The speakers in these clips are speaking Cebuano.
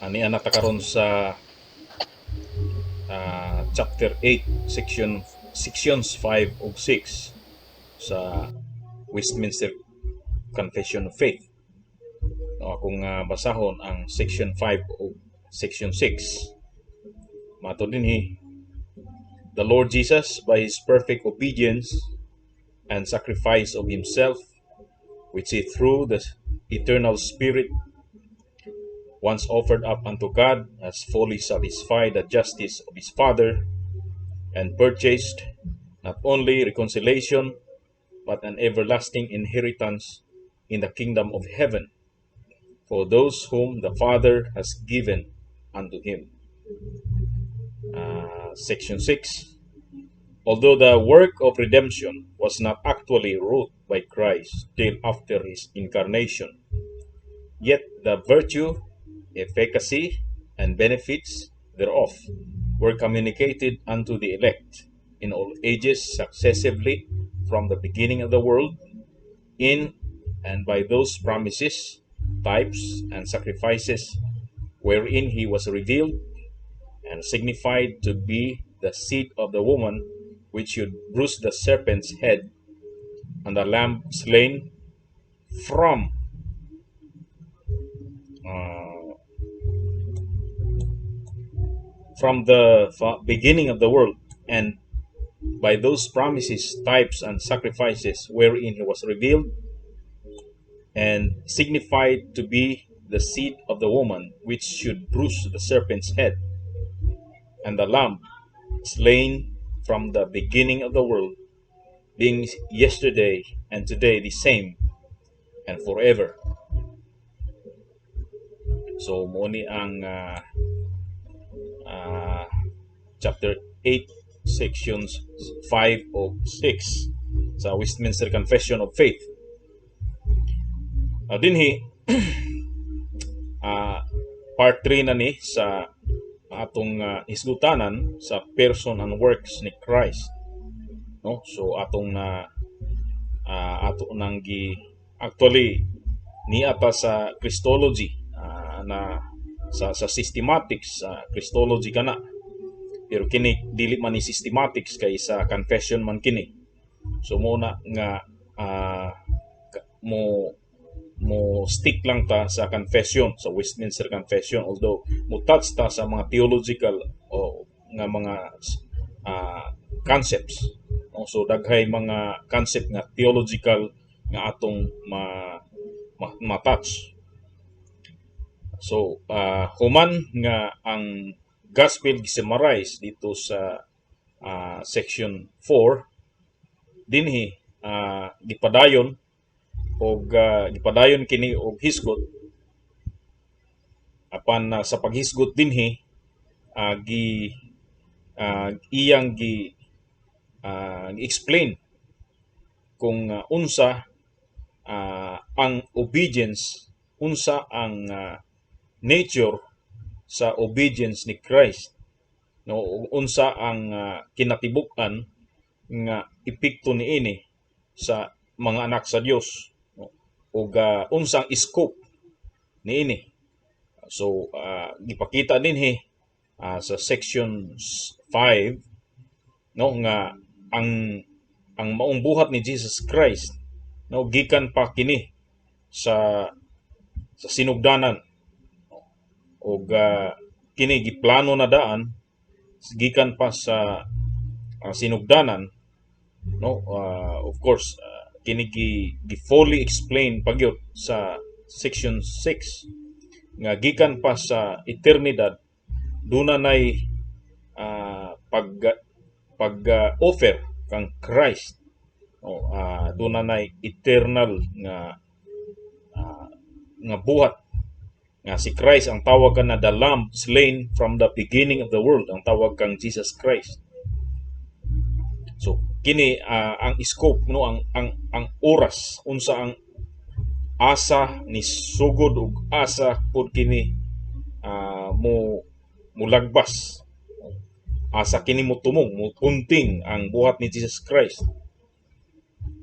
Ania na ta karon sa chapter 8, sections 5 ug 6 sa Westminster Confession of Faith. No, akong basahon ang section 5 ug section 6. Matud dinhi, "The Lord Jesus, by his perfect obedience and sacrifice of himself, which he through the eternal Spirit once offered up unto God, has fully satisfied the justice of his Father and purchased not only reconciliation but an everlasting inheritance in the kingdom of heaven for those whom the Father has given unto him." Section 6. "Although the work of redemption was not actually wrought by Christ till after his incarnation, yet the virtue, efficacy, and benefits thereof were communicated unto the elect in all ages successively from the beginning of the world, in and by those promises, types, and sacrifices wherein he was revealed and signified to be the seed of the woman which should bruise the serpent's head, and the lamb slain from the beginning of the world, and by those promises, types, and sacrifices wherein he was revealed and signified to be the seed of the woman which should bruise the serpent's head, and the lamb slain from the beginning of the world, being yesterday and today the same and forever." So mo ni ang chapter 8, sections 5 o 6 sa Westminster Confession of Faith. Dinhi part 3 na ni sa atong hisgutanan sa person and works ni Christ. No? So atong na ato nang gi actually niya ta sa Christology na sa systematics sa Christology kana, pero kini dili man ni systematics kay sa confession man kini. So mo na nga mo stick lang ta sa confession, sa Westminster Confession, although mo touch ta sa mga theological o nga mga concepts, no? So daghay mga concept nga theological nga atong ma-touch. So human nga ang gospel gisummarize dito sa section 4, dinhi gipadayon og gipadayon kini og hisgot. Apan sa paghisgot dinhi, gi iyang gi explain kung unsa ang obedience, unsa ang nature sa obedience ni Christ, no, unsa ang kinatibuk-an nga epekto niini sa mga anak sa Dios, no, ug unsang scope niini. So gipakita dinhi sa section 5, no, nga ang maong buhat ni Jesus Christ, no, gikan pa kini sa sinugdanan ug kini giplano na daan gikan pa sa sinugdanan, no. Of course, kini gi fully explain pagyud sa section 6 nga gikan pa sa eternidad duna nay pag pag offer kang Christ, no, duna nay eternal nga buhat nga si Christ ang tawag ka na the lamb slain from the beginning of the world, ang tawag kang Jesus Christ. So kini ang scope, no, ang oras unsa ang asa ni sugod ug asa pud kini mo mulagbas, asa kini motumong, mopunting ang buhat ni Jesus Christ.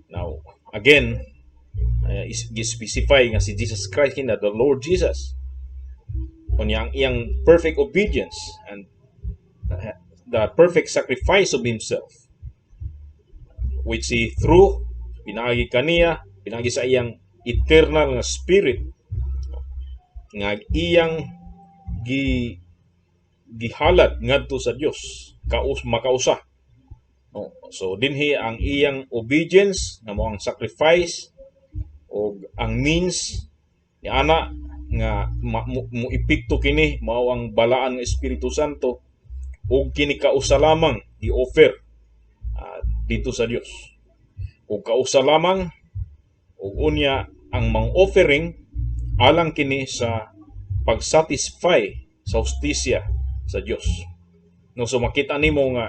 Now again, is gi-specify nga si Jesus Christ kina the Lord Jesus. Unya ang iyang perfect obedience and the perfect sacrifice of himself, which he through pinaagi kaniya, pinaagi sa iyang eternal nga spirit nga iyang gihalad ngadto sa Dios kaus makausa, no? So dinhi ang iyang obedience nga mao ang sacrifice og ang means ni ana nga mo epekto kini mao ang Balaan nga Espiritu Santo ug kini kausa lamang gi-offer dito sa Dios ug kausa lamang. Ug unya ang mga offering alang kini sa pagsatisfy sa hustisya sa Dios, no? So makita nimo nga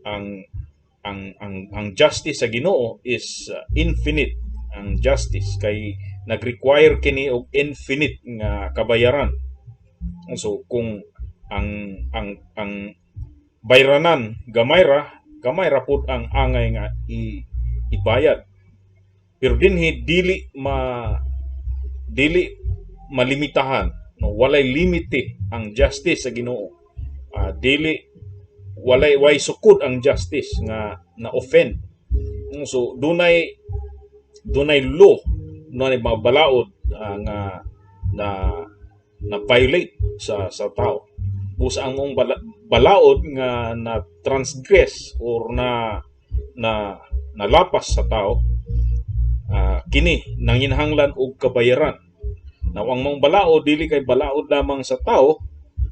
ang justice sa Ginoo is infinite ang justice kay nag-require kini og infinite nga kabayaran. So kung ang bayranan gamay ra, gamay ra pud ang angay nga ibayad. Pero dinhi dili malimitahan, no? Walay limite ang justice sa Ginoo. Dili walay way sukod ang justice nga na offend. So dunay law, dunay mga balaod nga na na violate sa tao. Busa ang mong balaod nga na transgress or na na nalapas sa tao, kini nanginahanglan og kabayaran. Now, ang mong balaod dili kay balaod lamang sa tao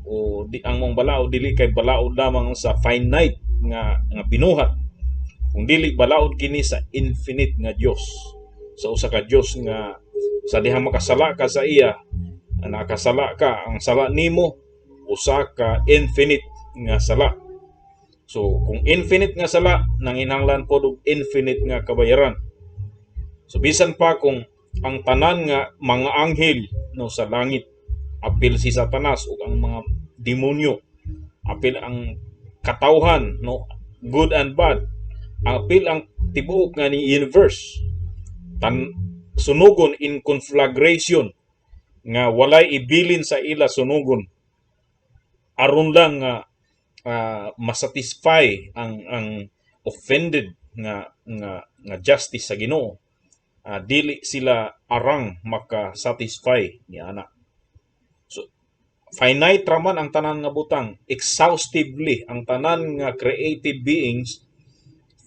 o di ang mong balaod dili kay balaod lamang sa finite nga binuhat, kung dili balaod kini sa infinite nga Dios, sa usa ka Dios nga sa diha makasala ka sa iya, nakasala ka, ang sala nimo usa ka infinite nga sala. So kung infinite nga sala, nanginahanglan pod og infinite nga kabayaran. So bisan pa kung ang tanan nga mga anghel, no, sa langit, apil si Satanas ug ang mga demonyo, apil ang katawhan, no, good and bad, apil ang tibuok nga ni universe, tan sunugon in conflagration nga walay ibilin sa ila, sunugon aron lang nga masatisfy ang offended nga justice sa Ginoo, dili sila arang maka-satisfy ni ana. So finite raman ang tanan nga butang, exhaustively ang tanan nga created beings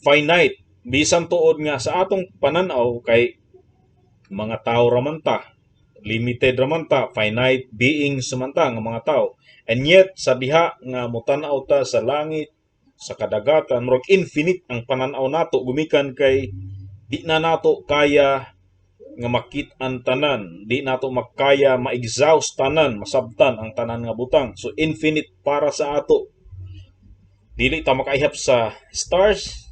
finite, bisan tuod nga sa atong pananaw kay mga tao raman ta, limited raman ta, finite beings man ta nga mga tao. And yet sa diha nga motan-aw ta sa langit, sa kadagatan, murag infinite ang pananaw nato gumikan kay di na nato kaya nga makit-an tanan, di nato makaya ma-exhaust tanan, masabtan ang tanan nga butang. So infinite para sa ato. Dili ta makaihap sa stars,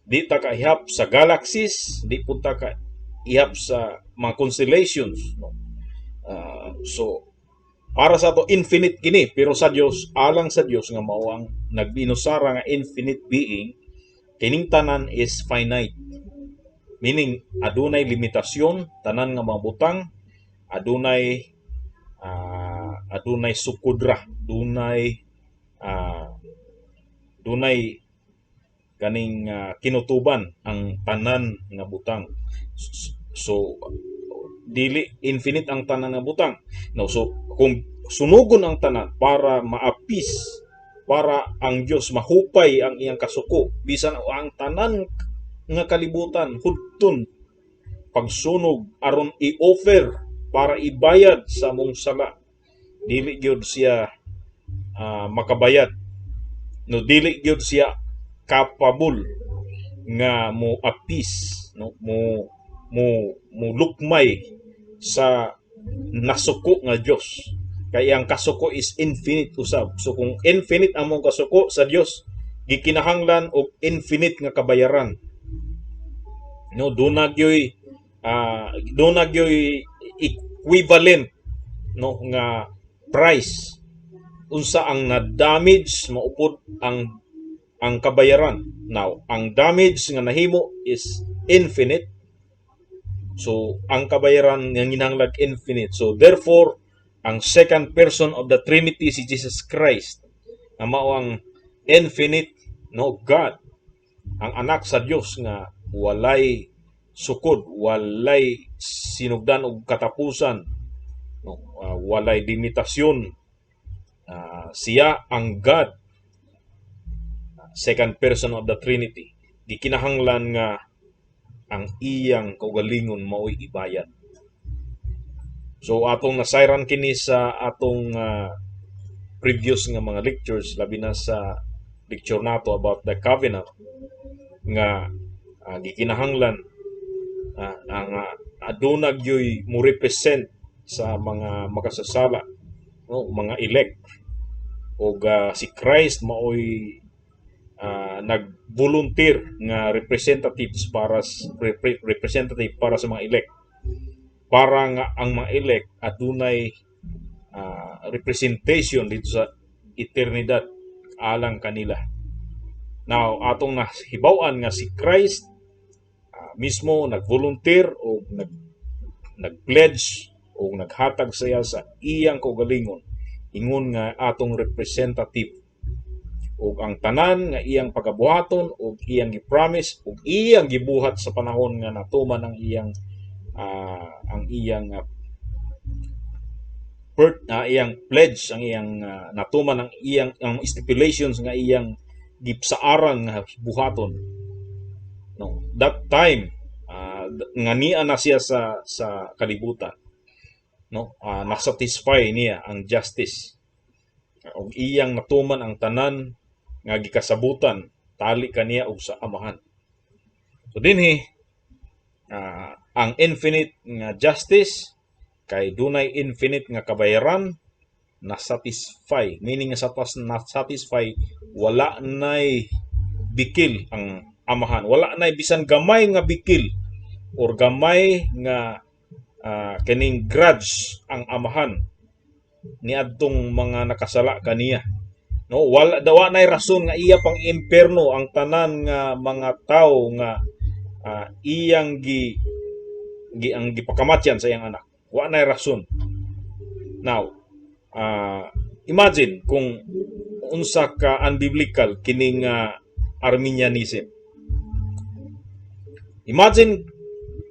di ta kaihap sa galaxies, di pud ta kaihap sa mga constellations, no? So para sa ato infinite kini, pero sa Dios, alang sa Dios nga mao ang nagbinuhatan nga infinite being, kining tanan is finite. Meaning adunay limitasyon tanan nga mga butang, adunay sukod ra, dunay kaning kinutuban ang tanan nga butang. So dili infinite ang tanan nga butang. No, so kung sunugon ang tanan para maapis, para ang Dios mahupay ang iyang kasuko, bisan ang tanan nga kalibutan hudton pagsunog aron i-offer para ibayad sa mong sala, dili gyud siya makabayad, no? Dili gyud siya capable nga mo appease, no, mo lukmay sa nasuko nga Dios kay ang kasuko is infinite usab. So kung infinite ang mong kasuko sa Dios, gikinahanglan og infinite nga kabayaran, no? Duna gyoy equivalent, no, nga price. Unsa ang na-damage, maupod ang kabayaran. Now, ang damage nga nahimo is infinite, so ang kabayaran nga nginahanglan infinite. So therefore Ang second person of the Trinity, si Jesus Christ, nga mao ang infinite, no, God, ang anak sa Dios nga walay sukod, walay sinugdan og katapusan, no, walay limitasyon. Siya ang God, second person of the Trinity. Gikinahanglan nga ang iyang kaugalingon mao'y ibayad. So atong nasayran kini sa atong previous nga mga lectures, labi na sa lecture nato about the covenant, nga gikinahanglan ang aduna gyoy mo represent sa mga makasasala, no, mga elect, ug si Christ maoy nag-volunteer nga representative para sa mga elect, para nga ang mga elect adunay representation dito sa eternidad alang kanila. Now, atong nahibaw-an nga si Christ mismo nag-volunteer o nag-pledge o naghatag siya sa iyang kaugalingon ingon nga atong representative, ug ang tanan nga iyang pagabuhaton ug iyang gi-promise ug iyang gibuhat sa panahon nga natuman ang iyang iyang pledge, ang iyang natuman ang iyang ang stipulations nga iyang gipsaaran nga buhaton, no, that time nga niya na siya sa kalibutan, no, na-satisfy niya ang justice ug iyang natuman ang tanan nga gikasabutan tali kaniya ug sa Amahan. So dinhi ang infinite nga justice, kay dunay infinite nga kabayaran, na satisfy, meaning nga na satisfy, wala nay bikil ang Amahan, wala nay bisan gamay nga bikil or gamay nga kining grudge ang Amahan niadtong mga nakasala kaniya, no. Wala dawa nay rason nga iya pang imperno ang tanan nga mga tawo nga iyang gi, gi ang gipakamatyan sa iyang anak. Wa nay rason. Now, imagine kung unsa ka unbiblical kining Arminianism. Imagine,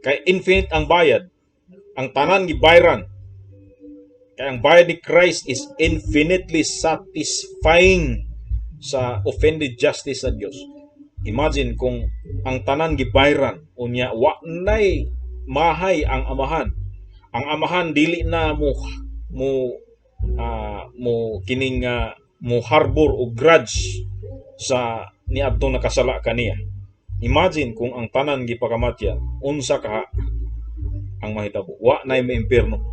kay infinite ang bayad, ang tanan gibayran, kay ang bayad ni Christ is infinitely satisfying sa offended justice sa Dios. Imagine kung ang tanan gibayran, unya wa nay mahay ang Amahan. Ang Amahan dili na mo kining mo harbor o grudge sa niadtong nakasala kaniya. Imagine kung ang tanan gipakamatyan, unsa kaha ang mahitabo? Wa nay may impierno.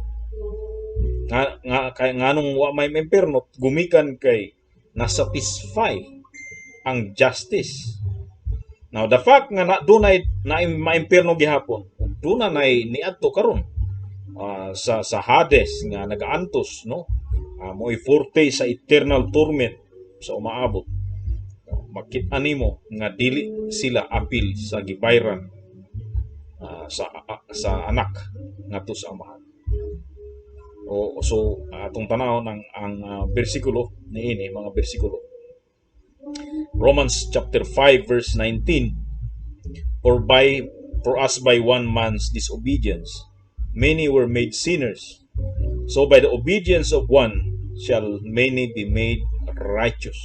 Nga kay nganong wa may impierno? Gumikan kay na-satisfy ang justice. Now, the fact nga na dunay na maimpierno gihapon ug duna nay niadto karon sa Hades nga nagaantos, no, mo'y forte sa eternal torment sa umaabot, no, makita nimo nga dili sila apil sa gibayran sa anak ngadto sa Amahan. O so atong tanawon ang bersikulo niini, mga bersikulo. Romans chapter 5 verse 19: For as by one man's disobedience many were made sinners, so by the obedience of one shall many be made righteous.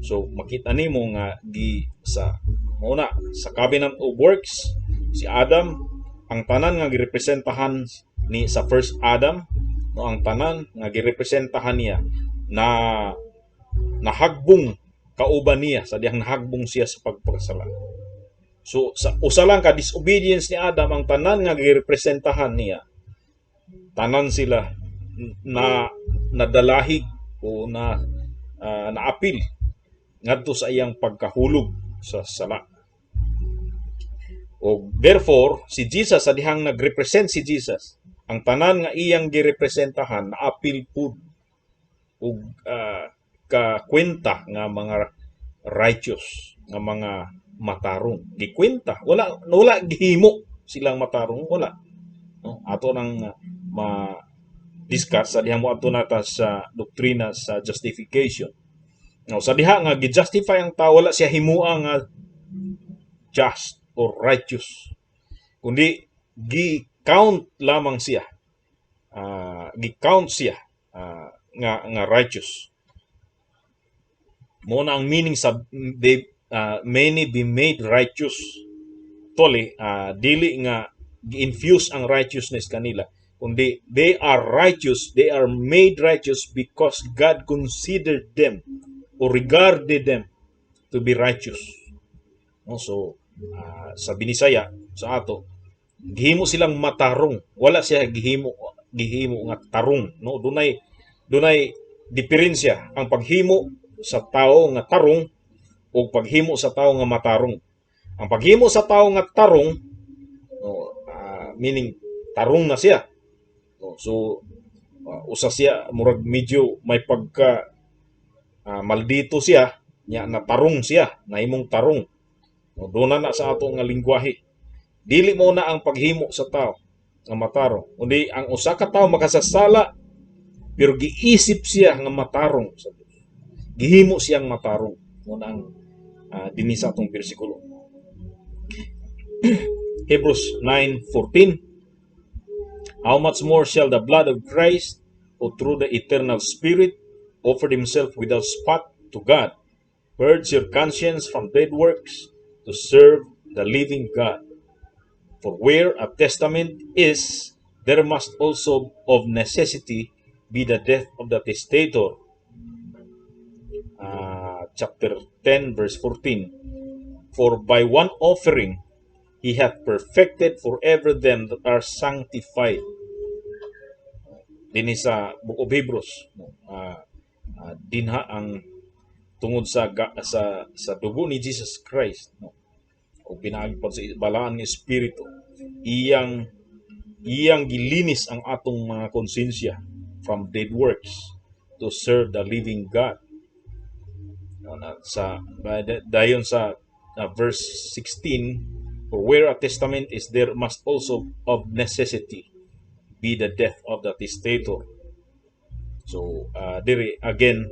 So makita nimo nga gi sa muna sa covenant of works, si Adam, ang tanan nga girepresentahan ni sa first Adam, no, ang tanan nga girepresentahan niya na nahagbong kauban niya sa dihang nahagbong siya sa pagpakasala. So sa usa lang ka disobedience ni Adam, ang tanan nga girepresentahan niya, tanan sila na nadalahig o na naapil ngadto sa iyang pagkahulog sa sala. O therefore, si Jesus, sa dihang nagrepresent si Jesus, ang tanan nga iyang girepresentahan naapil pud ug kakwenta nga mga righteous, nga mga matarong. Gikwenta, wala gihimo silang matarong, wala. No, ato nang ma discuss sa diha moadto nata sa doktrina sa justification. Now, sa diha nga gi-justify ang tao, wala siya himua nga just or righteous, kundi gi-count lamang siya. Gi-count siya nga righteous. Mao na ang meaning sa they many be made righteous. Toli, dili nga gi-infuse ang righteousness kanila, kundi they are righteous, they are made righteous because God considered them or regarded them to be righteous. No, so sa Binisaya sa ato, gihimo silang matarong. Wala siya gihimo gihimo nga tarong, no? Dunay diferensya ang paghimo sa tao nga tarong o paghimo sa tao nga matarong. Ang paghimo sa tao nga tarong, no, meaning tarong na siya. No, so usa siya murag medyo may pagka maldito siya nya natarong siya, nahimong tarong. No, doon na sa ato nga lingwahe. Dili mao na ang paghimo sa tao nga matarong, kundi ang usa ka tawo makasasala pero giisip siya nga matarong sa Dios. Gihimo siyang matarong. Mao na ang dinhi sa atong bersikulo. Hebrews 9:14. How much more shall the blood of Christ, who through the eternal Spirit offered himself without spot to God, purge your conscience from dead works to serve the living God? For where a testament is, there must also of necessity be the death of the testator. Chapter 10, verse 14. For by one offering he hath perfected forever them that are sanctified. Dinhi sa Book of Hebrews, no, dinha ang tungod sa dugo ni Jesus Christ, no, o pinaagi pa sa balaan nga espiritu, iyang gilinis ang atong mga konsensya from dead works to serve the living God. No, na, sa dayon sa verse 16, "For where a testament is, there must also of necessity be the death of the testator." So diri again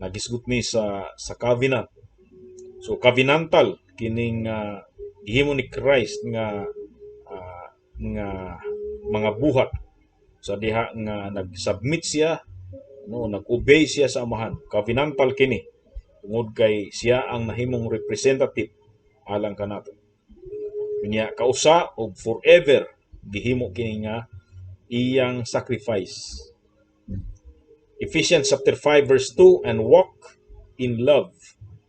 nagisgot ni sa covenant. So covenantal kining gihimo ni Christ nga mga buhat sa diha nga nag-submit siya, no, nag-obey siya sa Amahan. Covenantal kini tungod kay siya ang nahimong representative alang kanato. Unya kausa og forever gihimo kini nga iyang sacrifice. Ephesians chapter 5 verse 2, "And walk in love,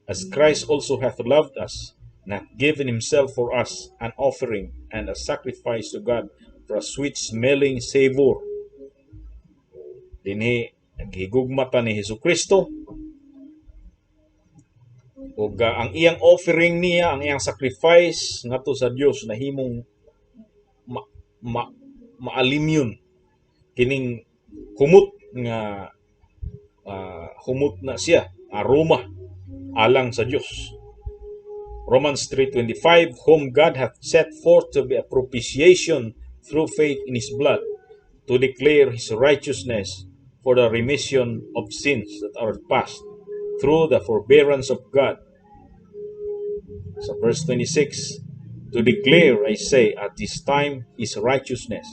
as Christ also hath loved us and hath given himself for us an offering and a sacrifice to God for a sweet smelling savor." Dinhi naghigugma ta ni Hesus Kristo ug ang iyang offering niya, ang iyang sacrifice ngadto sa Dios nahimong maalimyon kining humot nga humot na siya aroma alang sa Dios. Romans 3:25, "Whom God hath set forth to be a propitiation through faith in his blood, to declare his righteousness for the remission of sins that are past through the forbearance of God." Sa verse 26, "To declare, I say, at this time his righteousness,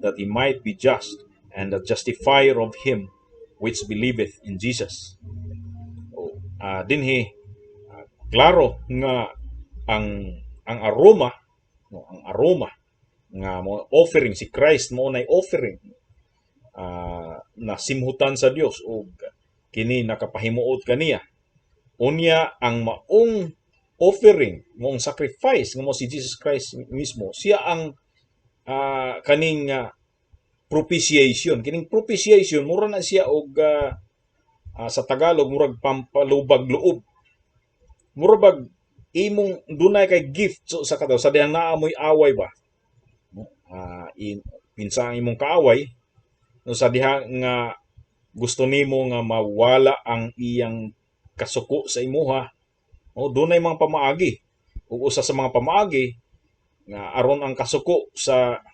that he might be just and the justifier of him which believeth in Jesus." O, dinhi klaro nga ang aroma, no, ang aroma nga mo offering si Christ mao nay offering na simhutan sa Dios ug kini nakapahimuot kaniya. Unya ang maong offering, maong sacrifice nga mao si Jesus Christ mismo, siya ang kaning propitiation. Kining propitiation mura na siya og sa Tagalog murag pampalubag loob. Mura bag imong dunay kay gift so, sa katawo sa dihang naa moy away ba, no? Pinsa ang imong kaaway, no, sa diha nga gusto nimo nga mawala ang iyang kasuko sa imuha, no, dunay mga pamaagi. Ug usa sa mga pamaagi nga aron ang kasuko sa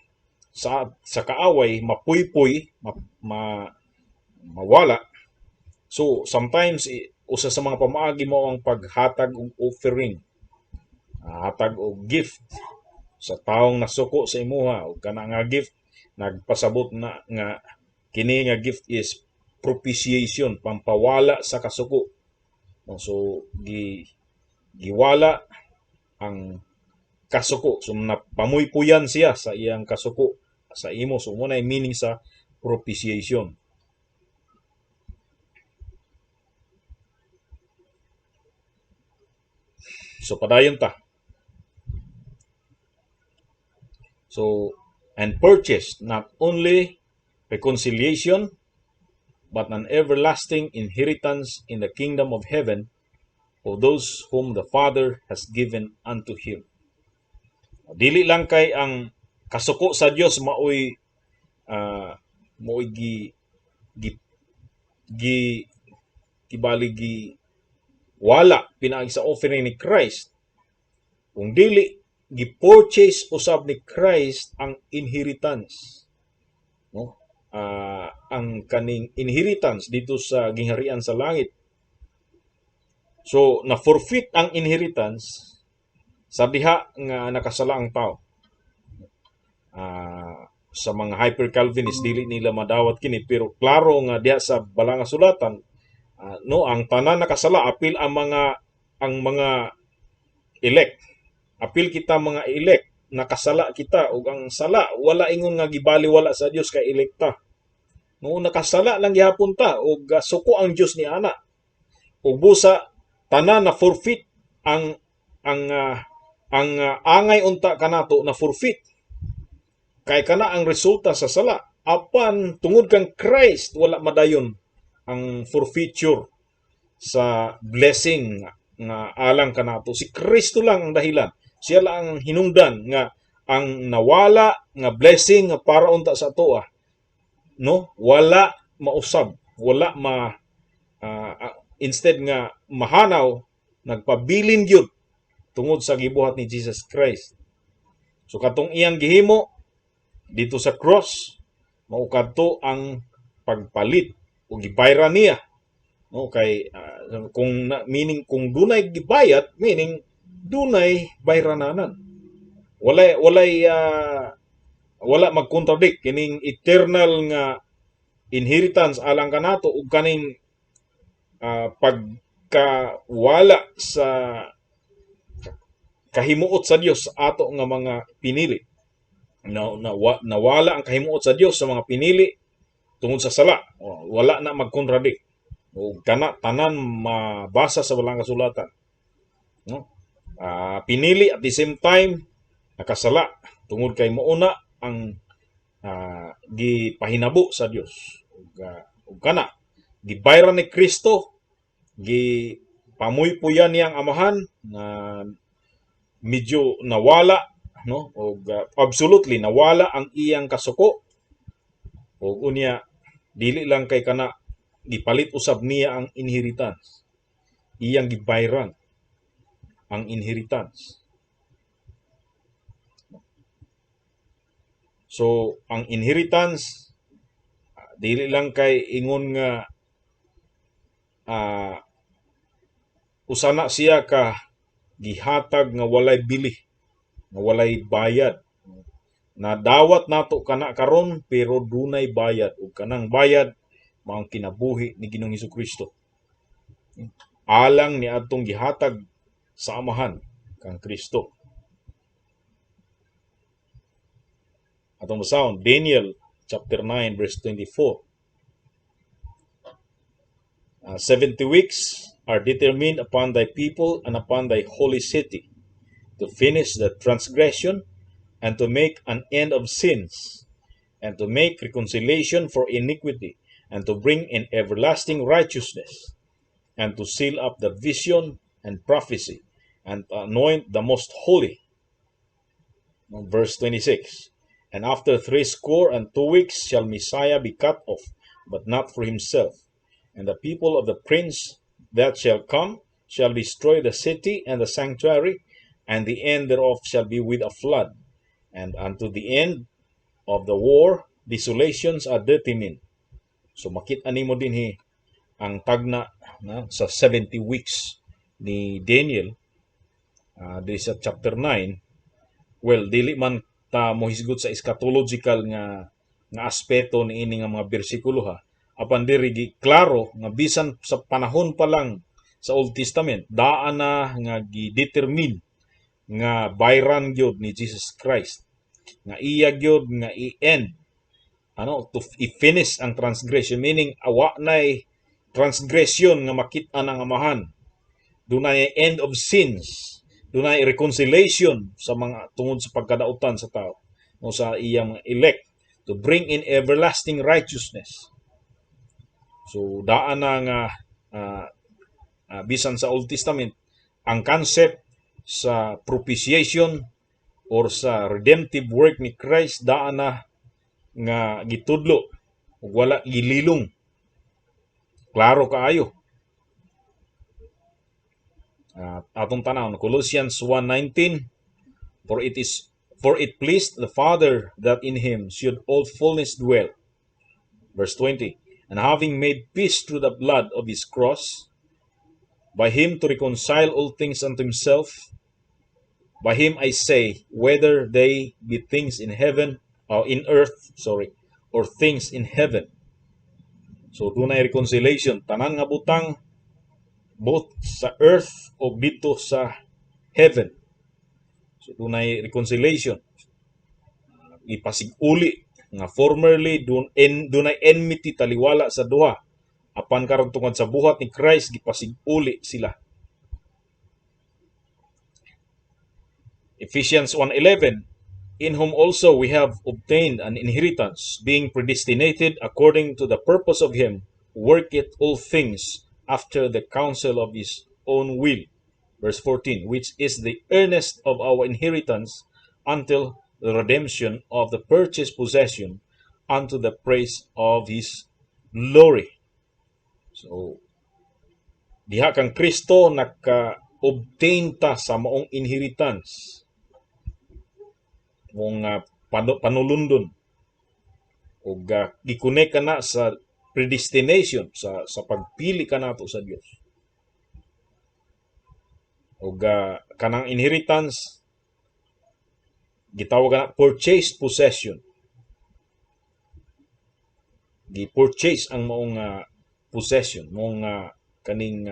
sa kaaway mapuypoy, mawala. So sometimes usa sa mga pamaagi mao ang paghatag og offering, hatag og gift sa taong nasuko sa imuha, ug kana nga gift nagpasabot na nga kini nga gift is propitiation, pampawala sa kasuko. So giwala ang kasuko, so napamuypuyan siya sa iyang kasuko sa imo. So mo na meaning sa propitiation. So padayon ta. So and purchased not only reconciliation but an everlasting inheritance in the kingdom of heaven of those whom the Father has given unto him. Dili lang kay ang kasuko sa Dios maoy maoy gi gi gi kibali gi wala pinaagi sa offering ni Christ, kung dili gi-purchase usab ni Christ ang inheritance, no? Ang kaning inheritance dito sa gingharian sa langit. So na forfeit ang inheritance sa diha nga nakasala ang tao. Sa mga hyper-Calvinist dili nila madawat kini, pero klaro nga diha sa Balang Sulatan, no, ang tanan nakasala, apil ang mga elect. Apil kita mga elect, nakasala kita, ug ang sala wala ingon nga gibaliwala sa Dios kay elekta. No, nakasala lang gihapon ta ug suko ang Dios ni ana. Ug busa tanan na forfeit ang angay unta kanato na forfeit. Kay kana ang resulta sa sala. Apan tungod kang Christ wala madayon ang forfeiture sa blessing nga alang kanato. Si Kristo lang ang dahilan. Siya lang ang hinungdan nga ang nawala nga blessing nga para unta sa atoa, no, wala mausab, wala ma instead nga mahanaw, nagpabilin gyud tungod sa gibuhat ni Jesus Christ. So katong iyang gihimo dito sa cross, mao kadto ang pagpalit o gibayran niya, no, kay kung na, meaning kung dunay gibayad, meaning dunay bayrananan. Walay wala magkontradict kining eternal nga inheritance alang kanato ug kaning pagkawala sa kahimuot sa Dios sa ato nga mga pinili. Na, nawala ang kahimuot sa Dios sa mga pinili tungod sa sala. Wala na magkontradict. O kana tanan mabasa sa Balang Kasulatan. No? Pinili at the same time nakasala tungod kay mouna ang gipahinabo sa Dios. Ug kana gibayran ni Kristo, gipamuypuyan niyang amahan na medyo nawala, no, og absolutely nawala ang iyang kasuko, ug unya dili lang kay kana gipalit usab niya ang inheritance, iyang gibayran ang inheritance. So ang inheritance dili lang kay ingon nga usana siya ka gihatag nga walay bili, nga walay bayad. Nadawat nato kana karon, pero dunay bayad, ug kanang bayad mao ang kinabuhi ni Ginoong Hesukristo. Alang ni adtong gihatag sa Amahan kang Kristo. Atong basahon Daniel chapter 9 verse 24. 70 weeks are determined upon thy people and upon thy holy city, to finish the transgression, and to make an end of sins, and to make reconciliation for iniquity, and to bring in everlasting righteousness, and to seal up the vision and prophecy, and to anoint the most holy. Verse 26, and after 62 weeks shall Messiah be cut off, but not for himself. And the people of the prince that shall come shall destroy the city and the sanctuary, and the end thereof shall be with a flood. And unto the end Of the war, desolations are determined. So makita nimo dinhi ang tagna na sa 70 weeks ni Daniel diri sa chapter 9. Well, dili man ta mohisgot sa eschatological nga aspeto niini nga mga bersikulo ha, apan diri gi klaro nga bisan sa panahon pa lang sa Old Testament, daan na nga gi-determine nga bayran gyud ni Jesus Christ, nga iya gyud nga i-end ano, to i-finish ang transgression, meaning awa nay transgression nga makit-an ang Amahan. Dunay end of sins, dunay reconciliation sa mga tungod sa pagkadautan sa tao o sa iyang mga elect, to bring in everlasting righteousness. So daan na nga bisan sa Old Testament ang concept sa propitiation or sa redemptive work ni Christ, daan na nga gitudlo ug wala gililong, klaro kaayo. Atong tan-aw Colossians 1:19, "For it pleased the Father that in him should all fullness dwell." Verse 20, "And having made peace through the blood of his cross, by him to reconcile all things unto himself." By him, I say, whether they be things in heaven or in earth, sorry, or things in heaven. So dunay reconciliation, tanan nga butang, both sa earth o dito sa heaven. So dunay reconciliation. Ipasig-uli nga formerly dunay enmity taliwala sa duha, apan karon tungod sa buhat ni Christ, gipasig-uli sila. Ephesians 1:11, "In whom also we have obtained an inheritance, being predestinated according to the purpose of him who worketh all things after the counsel of his own will." Verse 14, "Which is the earnest of our inheritance until the redemption of the purchased possession, unto the praise of his glory." So, diha kang Kristo naka-obtain ta sa maong inheritance, mong panulundon ug gi-connect ka na sa predestination, sa pagpili ka nato sa Dios. Ug kanang inheritance gitawag na purchased possession. Gi-purchase ang maong possession, maong kaning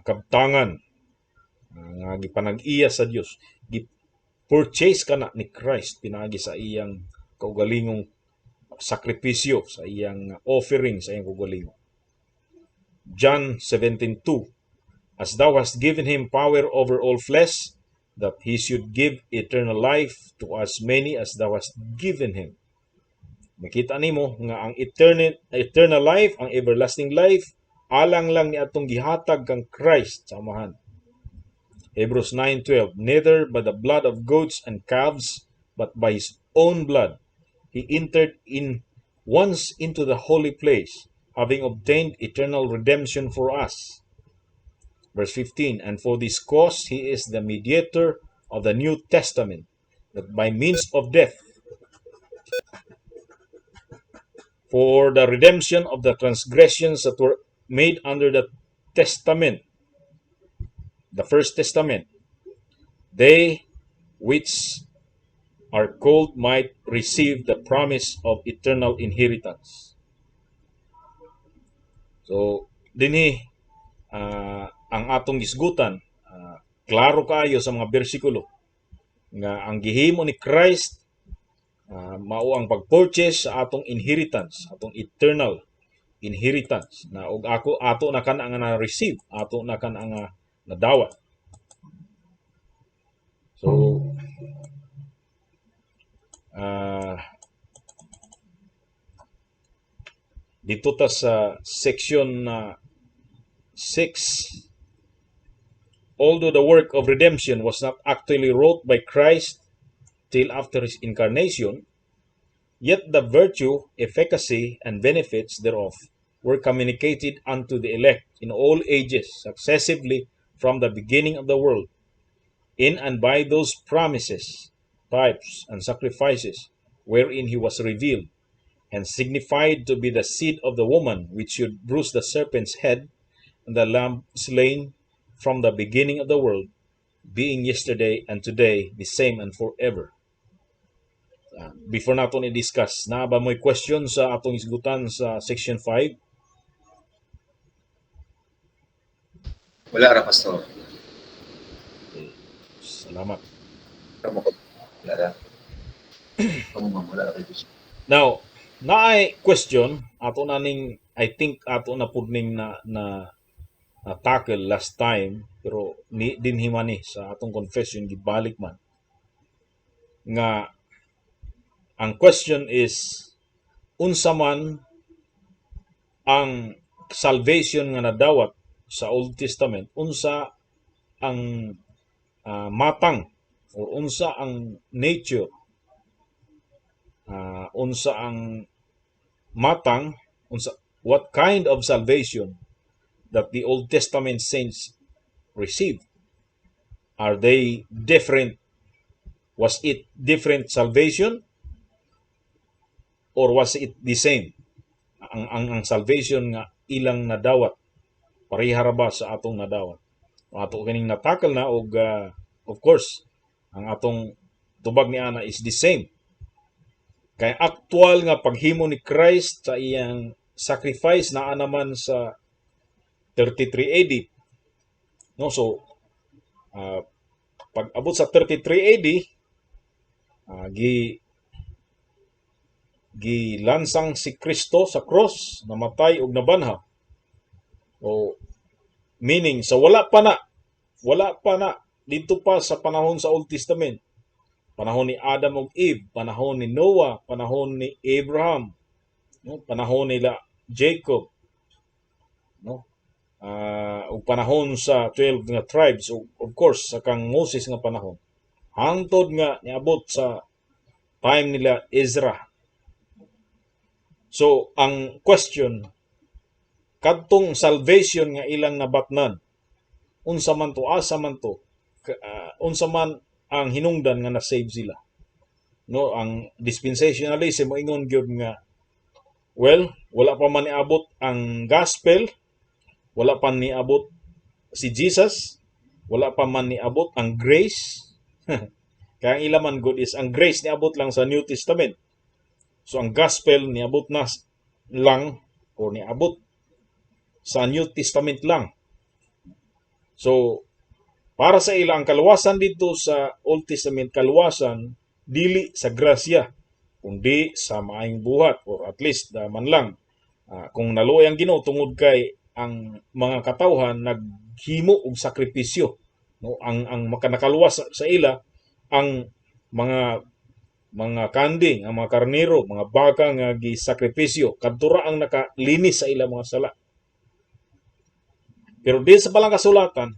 kabtangan nga gipanag-iya sa Dios. Gi-purchase kana ni Christ pinaagi sa iyang kaugalingong sakripisyo, sa iyang offering, sa iyang kaugalingon. John 17:2, "As thou hast given him power over all flesh, that he should give eternal life to as many as thou hast given him." Makita nimo nga ang eternal life, ang everlasting life, alang lang ni atong gihatag kang Christ sa Amahan. Hebrews 9:12, "Neither by the blood of goats and calves, but by his own blood he entered in once into the holy place, having obtained eternal redemption for us." Verse 15, "And for this cause he is the mediator of the New Testament, that by means of death, for the redemption of the transgressions that were made under the testament," the first testament, "they which are called might receive the promise of eternal inheritance." So, dinhi ang atong gisgutan, klaro kaayo sa mga bersikulo nga ang gihimo ni Christ mao ang pag-purchase sa atong inheritance, atong eternal inheritance na og ako ato na kan ang na-receive, ato na kan ang nadawat. So dito ta sa section 6. Although the work of redemption was not actually wrought by Christ till after his incarnation, yet the virtue, efficacy, and benefits thereof were communicated unto the elect in all ages successively from the beginning of the world, in and by those promises, types, and sacrifices wherein he was revealed and signified to be the seed of the woman which should bruise the serpent's head, and the Lamb slain from the beginning of the world, being yesterday and today the same and forever. Before nato ni-discuss, naa ba mo'y question sa atong isgutan sa section 5? Wala ra, Pastor. Okay. Salamat. Wala ra. Kamo, ma'am, wala ra kay. Now, naay question ato na ning, I think ato na pud ning na tackle last time, pero ni dinhi man ni sa atong confession gibalik man nga ang question is unsa man ang salvation nga nadawat sa Old Testament, unsa ang matang or unsa ang nature, unsa ang matang, unsa, what kind of salvation that the Old Testament saints received. Are they different? Was it different salvation or was it the same? Ang salvation nga ilang nadawat, pareha ra ba sa atong nadawat? Ato kining na-tackle na og of course ang atong tubag ni ana is the same. Kay aktual nga paghimo ni Christ sa iyang sacrifice naa naman sa 33 AD. No, so pag abot sa 33 AD, gilansang si Kristo sa cross, namatay ug nabanhaw. O meaning sa wala pa na dito pa sa panahon sa Old Testament. Panahon ni Adam ug Eve, panahon ni Noah, panahon ni Abraham, no, panahon nila Jacob, no? Ug panahon sa 12 nga tribes ug of course sa kang Moses nga panahon. Hangtod nga niabot sa time nila Ezra. So ang question, kadtong salvation nga ilang nabatnan, unsa man to, asa man to, unsa man ang hinungdan nga na-save sila? No, ang dispensationalism moingon gyud nga, well, wala pa man niabot ang gospel, wala pa niabot si Jesus, wala pa man niabot ang grace. Kaya ang ila man gud is ang grace niabot lang sa New Testament. So ang gospel niabot na lang o niabot sa New Testament lang. So para sa ila, ang kaluwasan dito sa Old Testament, kaluwasan dili sa grasya kundi sa maayong buhat or at least man lang kung naluoy ang Ginoo tungod kay ang mga katawhan naghimo og sakripisyo, no? Ang makanakaluwas sa ila ang mga kanding, ang mga karnero, mga baka nga gisakripisyo, kadto ra ang nakalinis sa ila mga sala. Pero di sa Balang Kasulatan,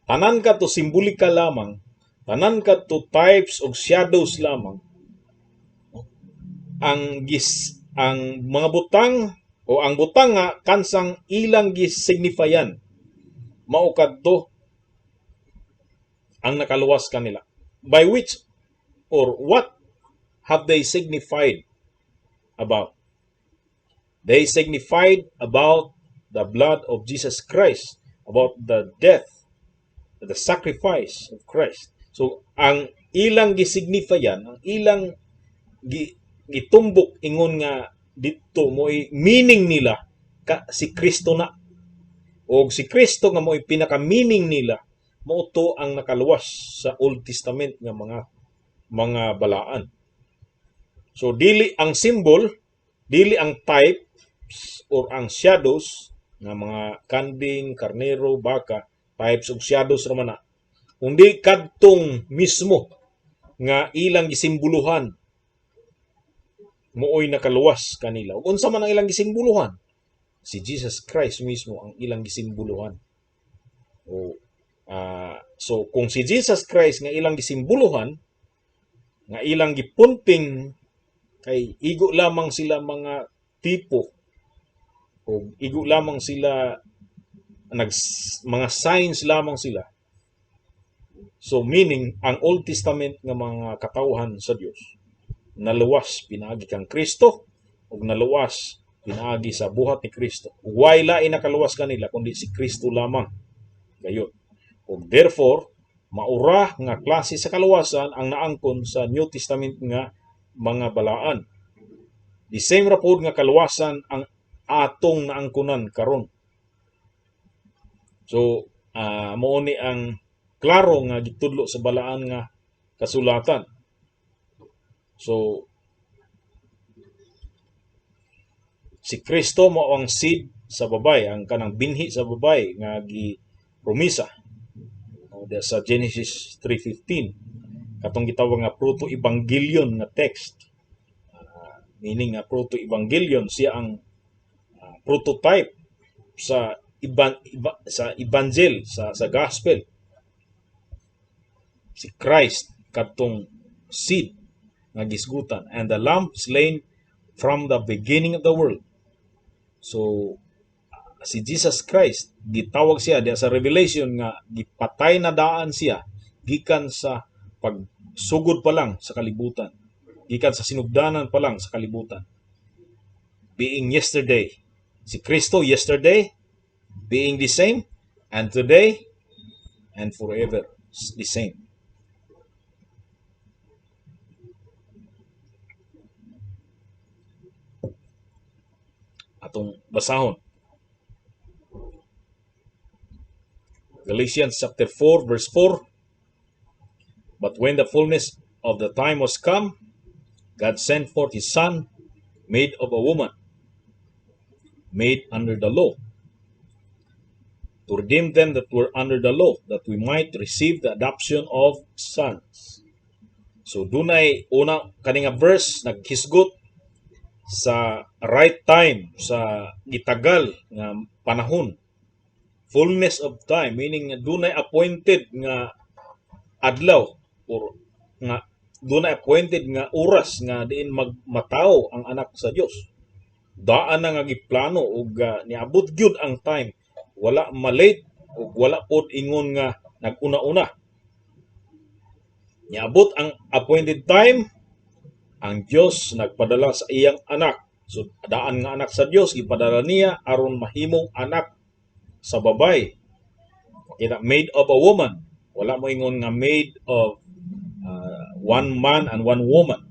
tanan kadto simbolika lamang, tanan kadto types og shadows lamang. Ang mga butang o ang butang nga kansang ilang gisignifayan, mao kadto ang nakaluwas kanila. By which or what have they signified about? They signified about the blood of Jesus Christ, about the death, the sacrifice of Christ. So ang ilang gisignifayan, ang ilang gitumbok ingon nga dito mo'y meaning nila ka, si Kristo na. O si Kristo nga mo'y pinaka-meaning nila, mao to ang nakaluwas sa Old Testament nga mga balaan. So dili ang symbol, dili ang types or ang shadows nga mga kanding, karnero, baka, types ug shadows ra man na. Kundi kadtong mismo nga ilang gisimboluhan mooy nakaluwas kanila. Ug unsa man ang ilang gisimboluhan? Si Jesus Christ mismo ang ilang gisimboluhan. O so kung si Jesus Christ nga ilang gisimboluhan, nga ilang gipunting, kay igo lamang sila mga tipo o igo lamang sila nag mga signs lamang sila. So meaning ang Old Testament nga mga katawhan sa Dios Naluwas pinaagi kang Kristo ug naluwas pinaagi sa buhat ni Kristo. Way lain nakaluwas kanila kundi si Kristo lamang. Gayud. Ug therefore, maura nga klase sa kaluwasan ang naangkon sa New Testament nga mga balaan. The same ra pod nga kaluwasan ang atong naangkonan karon. So, mao ni ang klaro nga gitudlo sa balaan nga kasulatan. So, si Kristo mao ang seed sa babay, ang kanang binhi sa babay nga gipromisa. O, sa Genesis 3:15, katong gitawag nga proto-evangelion nga text. Meaning nga proto-evangelion, siya ang prototype sa sa evangel, sa gospel. Si Christ kadtong seed nga gisgutan, and the lamb slain from the beginning of the world. So si Jesus Christ gitawag siya diya sa Revelation nga gipatay na daan siya gikan sa pagsugod pa lang sa kalibutan, gikan sa sinugdanan pa lang sa kalibutan. Being yesterday, si Kristo yesterday, being the same, and today, and forever the same. Atong basahon. Galatians chapter 4 verse 4. But when the fullness of the time was come, God sent forth His Son, made of a woman, made under the law, to redeem them that were under the law, that we might receive the adoption of sons. So dunay una kani nga verse naghisgot sa right time, sa gitagal nga panahon, fullness of time, meaning dunay appointed nga adlaw or nga dunay appointed nga oras nga diin magmatawo ang anak sa Dios. Daan na nga giplano ug niabot gyud ang time, wala malate ug wala pod ingon nga naguna-una. Niabot ang appointed time, ang Dios nagpadala sa iyang anak. So daan nga anak sa Dios gipadala niya aron mahimong anak sa babay. Makita, made of a woman. Wala mo ingon nga made of one man and one woman.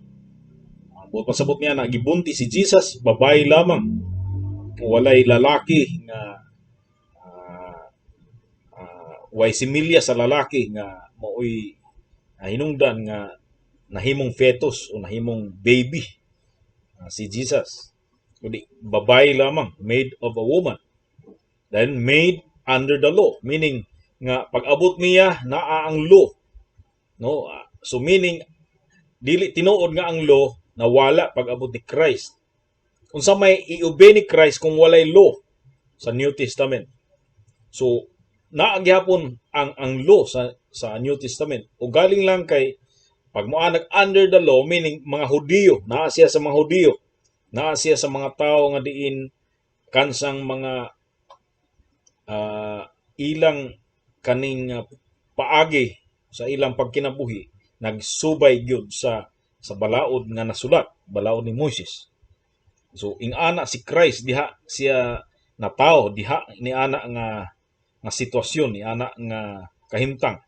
Buot pasabot niya na gibunti si Jesus, babay lamang. Walay lalaki nga way similya sa lalaki nga maoy hinungdan nga nahimong fetus o nahimong baby si Jesus. Kundi babae lamang, made of a woman. Then made under the law, meaning nga pag-abot niya naa ang law. No? So meaning dili tinuod nga ang law nawala pag-abot ni Christ. Unsa may i-obey ni Christ kung walay law sa New Testament? So naa gihapon ang law sa New Testament. O galing lang kay pag moanag under the law, meaning mga Hudiyo, naa siya sa mga Hudiyo, naa siya sa mga tao nga diin kansang mga ilang kaning paagi sa ilang pagkinabuhi nagsubay gyud sa balaod nga nasulat, balaod ni Moises. So ingana si Christ diha siya natawo diha ni ana nga nga sitwasyon, ni ana nga kahimtang.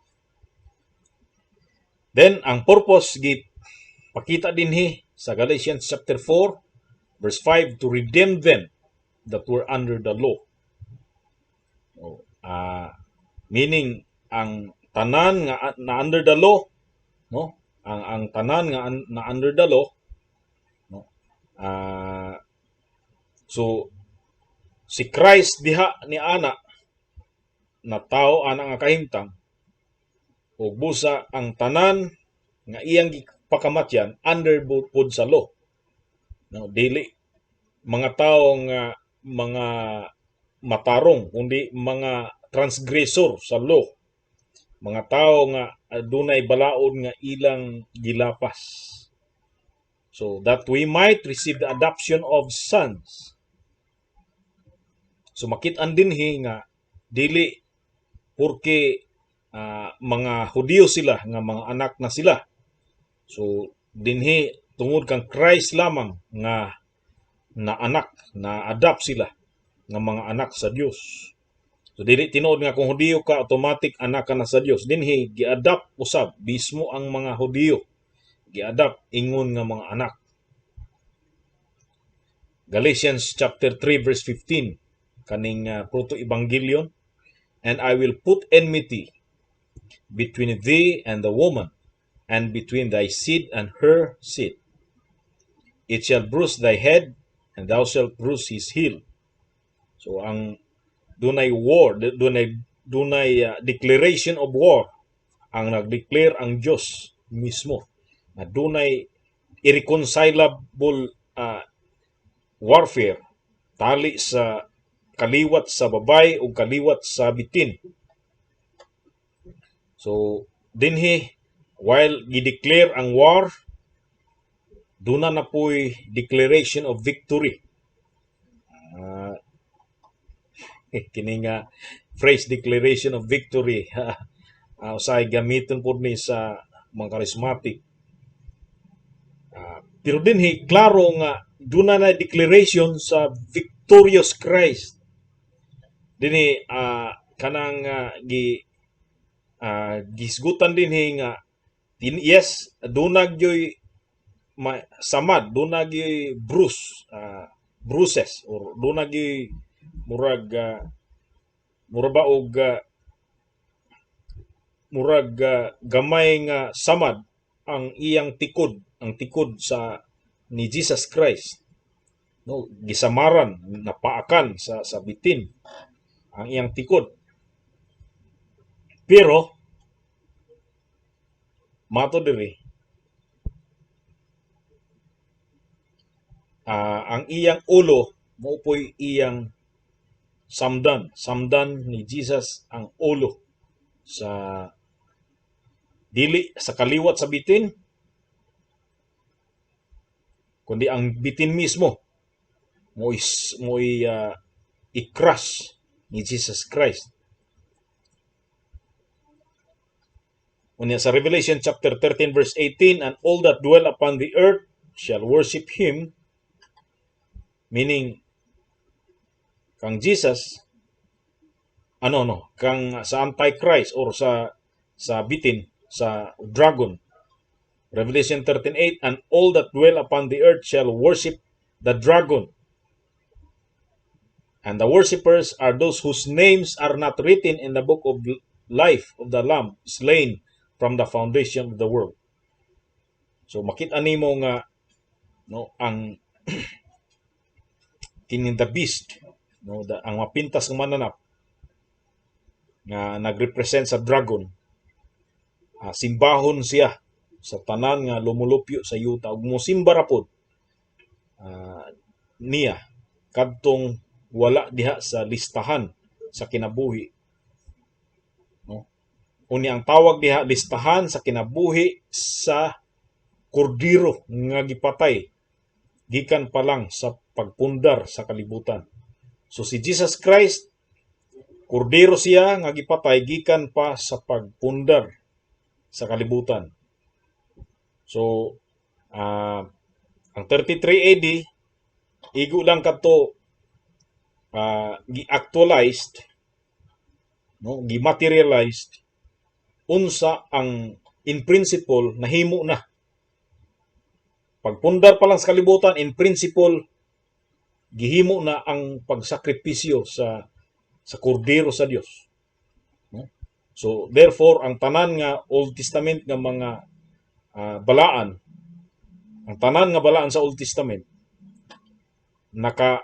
Then ang purpose gipakita dinhi sa Galatians chapter 4 verse 5, to redeem them that were under the law. Meaning ang tanan nga na under the law, no? Ang tanan nga na under the law, no? So si Christ diha ni ana na tao ana nga kahimtang, ug busa ang tanan nga iyang gipakamatyan under pod sa law. No, dili mga tao nga mga matarong kundi mga transgressor sa law. Mga tao nga adunay balaod nga ilang gilapas. So that we might receive the adoption of sons. So makit-an dinhi nga dili porke mga Hudiyo sila nga mga anak na sila. So dinhi Tungod kang Christ lamang nga na anak, na adapt sila nga mga anak sa Dios. So dili tinuod nga kung Hudiyo ka, automatic anak ka na sa Dios. Dinhi gi-adapt usab mismo ang mga Hudiyo, gi-adapt ingon nga mga anak. Galatians chapter 3 verse 15, kaning proto-evangelion, "And I will put enmity between thee and the woman, and between thy seed and her seed. It shall bruise thy head, and thou shalt bruise his heel." So ang dunay war, dunay declaration of war. Ang nag-declare ang Dios mismo na dunay irreconcilable warfare tali sa kaliwat sa babay o kaliwat sa bitin. So dinhi, while gi-declare ang war, duna na po'y declaration of victory. Kini nga phrase, "declaration of victory," usahay gamiton pod ni sa mga charismatic. Pero dinhi klaro nga duna na declaration sa victorious Christ. Dinhi kanang gi gisgutan dinhi nga yes, duna gyoy samad, duna gyoy bruises or duna gyoy murag mura ba og murag gamay nga samad ang iyang tikod, ang tikod sa ni Jesus Christ, no? Gisamaran, napaakan sa bitin ang iyang tikod, pero mato diri ang iyang ulo mao po'y iyang samdan. Samdan ni Jesus ang ulo sa dili sa kaliwat sa bitin, kundi ang bitin mismo mo'y i-crush ni Jesus Christ. Unya sa Revelation chapter 13 verse 18, "And all that dwell upon the earth shall worship him," meaning kang Jesus, ano, no, kang sa Antichrist or sa bitin, sa dragon. Revelation 13:8, "And all that dwell upon the earth shall worship the dragon. And the worshippers are those whose names are not written in the book of life of the Lamb slain from the foundation of the world." So makita nimo nga, no, ang kining the beast, no, ang mapintas nga mananap nga nagrepresent sa dragon, simbahon siya sa tanan nga lumulupyo sa yuta ug mosimba ra pod niya kadtong wala diha sa listahan sa kinabuhi, no? Unya ang tawag diha, listahan sa kinabuhi sa kordero nga gipatay gikan pa lang sa pagpundar sa kalibutan. So si Jesus Christ, kordero siya nga gipatay gikan pa sa pagpundar sa kalibutan. So ang 33 AD, igo lang kadto gi-actualized, no, gi-materialized unsa ang in principle nahimo na. Pagpundar pa lang sa kalibutan, in principle gihimo na ang pagsakripisyo sa kordero sa Dios, no? So therefore ang tanan nga Old Testament nga mga balaan, ang tanan nga balaan sa Old Testament naka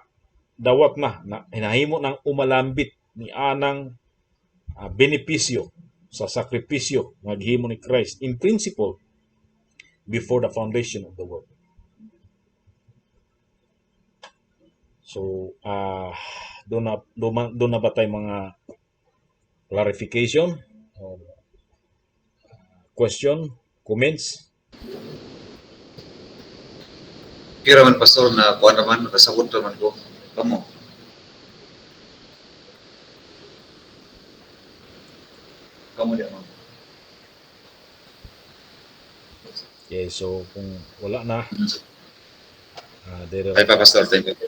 dawat na hinahimo ng umalambit ni anang benepisyo sa sakripisyo nga gihimo ni Christ in principle before the foundation of the world. So doon na ba tay mga clarification or question, comments? Kira man, Pastor, na kuan naman, nakasabot naman ko. Kamo. Kamo di, ma'am. Okay, so kung wala na, dire Ay pa, Pastor. Thank you.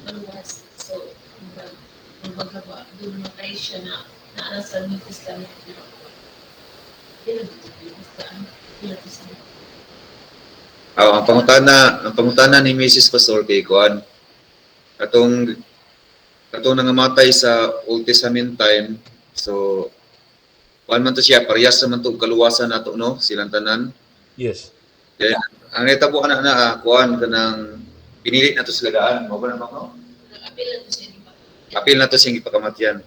Maluwas. So, kumbaga ba, doon matay siya na naa sa New Testament, pero pero basta ano, pila to sa Ah, ang pangutana ni Mrs. Pastor kay kuan, katong nangamatay sa Old Testament time, so kuan man to siya, parehas naman to kaluwasan nato, no, silang tanan. Yes. Then ang nahitabo ana na kuan, kanang pinili na to sila daan, mao ba na, no? Nag-apil na to siya, di ba? Apil na to siyang ipakamatyan.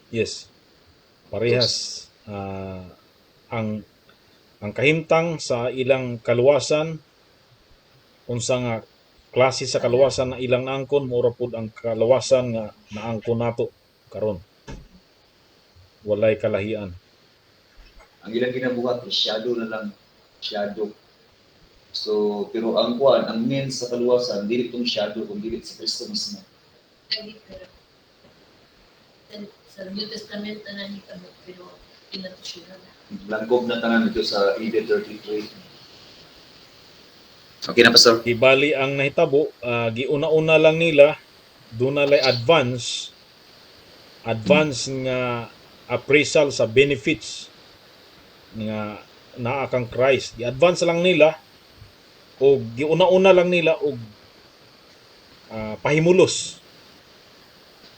Yes. Parehas ang kahimtang sa ilang kaluwasan, unsa nga klase sa kaluwasan na ilang naangkon, mura pud ang kaluwasan nga naangkon nato karon. Walay kalahian. Ang ilang ginabuhat is shadow na lang, shadow. So pero ang kuan, ang means sa kaluwasan, dili tong shadow kung dili sa Kristo mismo. Ay, pero sa New Testament na nahitabo, pero pila to siya. Langkob na tanan dito sa AD 33. Okay na, Pastor. Gibali ang nahitabo, giuna-una lang nila, duna lay advance nga appraisal sa benefits nga naa kang Christ. Gi-advance lang nila o giuna-una lang nila og pahimulos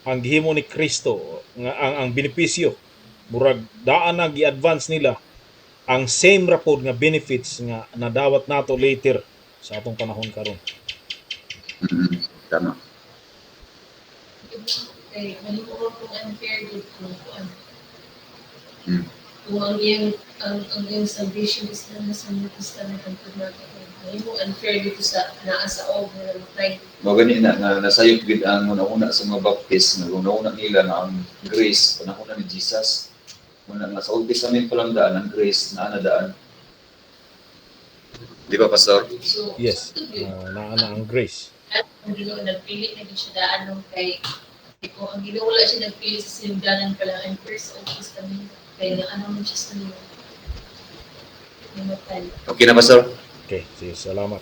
ang gihimo ni Kristo nga ang benepisyo, murag daan na gi-advance nila ang same ra pod nga benefits nga nadawat nato later sa atong panahon karon. Tama. Kay mahimo kung unfair gud kung kuan. Kung ang iyang salvation is na nasa New Testament ang nato. Mahimo unfair dito sa naa sa Old nga namatay. Mao gani na nga nasayop gid ang una-una sa mga Baptist nga una-una nila nga ang grace panahon na ni Jesus. Muna nga sa Old Testament pa lang daan ang grace naa na daan. Di ba, Pastor? So, Yes, sakto gyud. Naa na ang grace. Ang Ginoo nagpili na gyud siya daan nung kay kung ang Ginoo wala siya nagpili sa sinugdanan pa lang, unfair sa Old Testament kay na ano man siya sa New namatay. Okay na, Pastor? Okay, sige, salamat.